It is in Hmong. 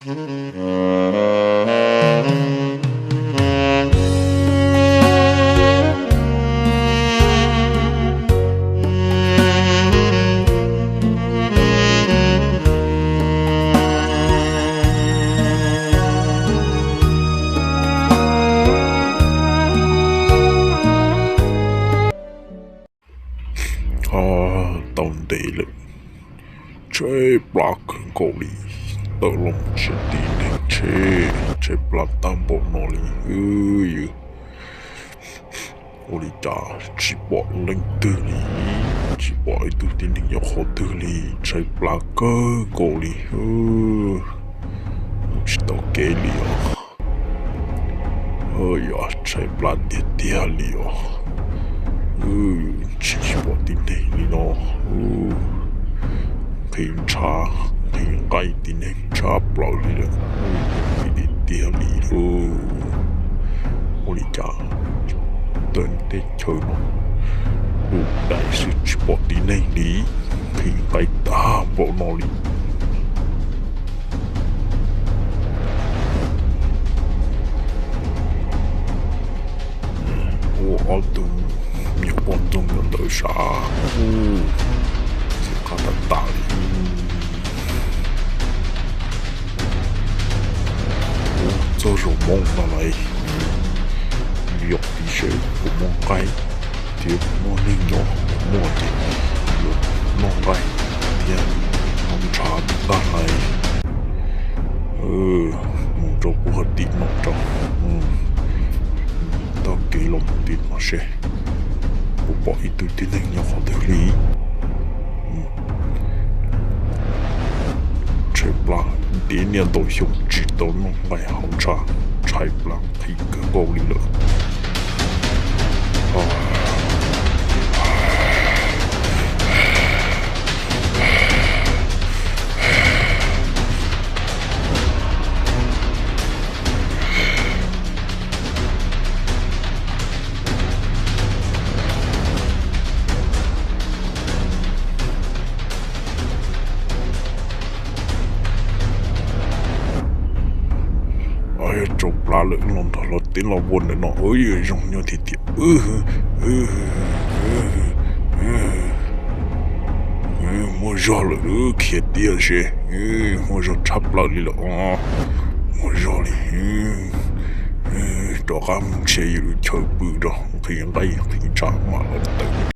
Tau ntev lawm, tshaib plab kawg nkaus li, tawm los tsis tib neeg, tshaib plab tag npaum no li. Ua li cas tsis pom leej twg li, tsis pom ib tug tib neeg nyob qhov twg li, tshaib plab kawg nkaus li. Mus tsis tau kev li os. Yog tshaib plab tiag tiag li os. Tsis pom tib neeg li no. Nqhis ntshav nqhis nqaij tib neeg tshaj plaws li lawm. Tiag tiag li. Ua li cas tawm teb chaws no lub dais xwb tsis pom tib neeg li, nqhis nqaij tag npaum no li. Ua ob tug me nyuam poj ntxoog nyob ntawm sab, qab tas tas li. Ua txog zaum Hmoob no lawm, yog tias seb puas muaj nqaij thiab puas muaj neeg nyob, muaj ces yuav noj nqaij thiab haus ntshav tag lawm. Mus rau puag tim no rau, taug kev los mus tim no seb puas pom ib tug tib neeg nyob qhov twg li. Tshaib plab, ntev niaj ntau xyoo tsis tau noj nqaij haus ntshav, tshaib plab nqhis kawg nkaus li lawm. Yog tsau plab lawm los nrog los teb los vuag ntawm no, zoo nyob tiag tiag. Muaj zog lawm, khiav tiag seb, muaj zog tshaj plaws li lawm os, muaj zog li. Rov qab mus nrhiav yus lub chaw pw rau, nqhis nqaij nqhis ntshav mam los tawm.